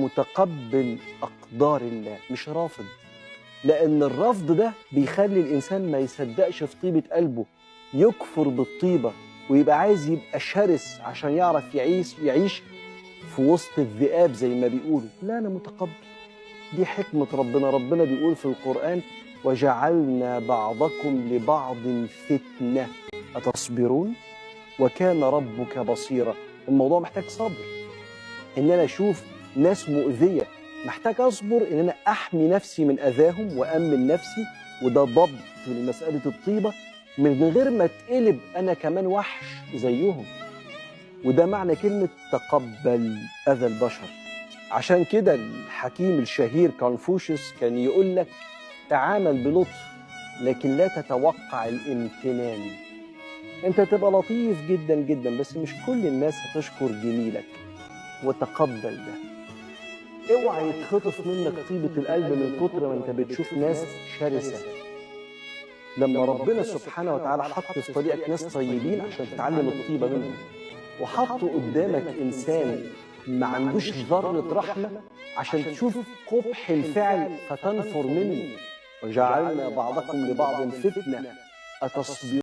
متقبل أقدار الله، مش رافض. لأن الرفض ده بيخلي الإنسان ما يصدقش في طيبة قلبه، يكفر بالطيبة ويبقى عايز يبقى شرس عشان يعرف يعيش في وسط الذئاب زي ما بيقولوا. لا، أنا متقبل. دي حكمة ربنا. ربنا بيقول في القرآن: وجعلنا بعضكم لبعض فتنة أتصبرون وكان ربك بصيرا. الموضوع محتاج صبر، إن أنا أشوف ناس مؤذية، محتاج أصبر إن أنا أحمي نفسي من أذاهم وأمن نفسي، وده ضبط لمسألة الطيبة من غير ما تقلب أنا كمان وحش زيهم. وده معنى كلمة تقبل أذى البشر. عشان كده الحكيم الشهير كونفوشيوس كان يقول لك: تعامل بلطف لكن لا تتوقع الامتنان. انت تبقى لطيف جدا جدا، بس مش كل الناس هتشكر جميلك، وتقبل ده. اوعى يتخطف منك طيبة القلب من كتر ما انت بتشوف ناس شرسة. لما ربنا سبحانه وتعالى حط في طريقك ناس طيبين عشان تتعلم الطيبة منهم، وحط قدامك إنسان ما عندوش ذرة رحمة عشان تشوف قبح الفعل فتنفر منه. وجعلنا بعضكم لبعض فتنة أتصبرون.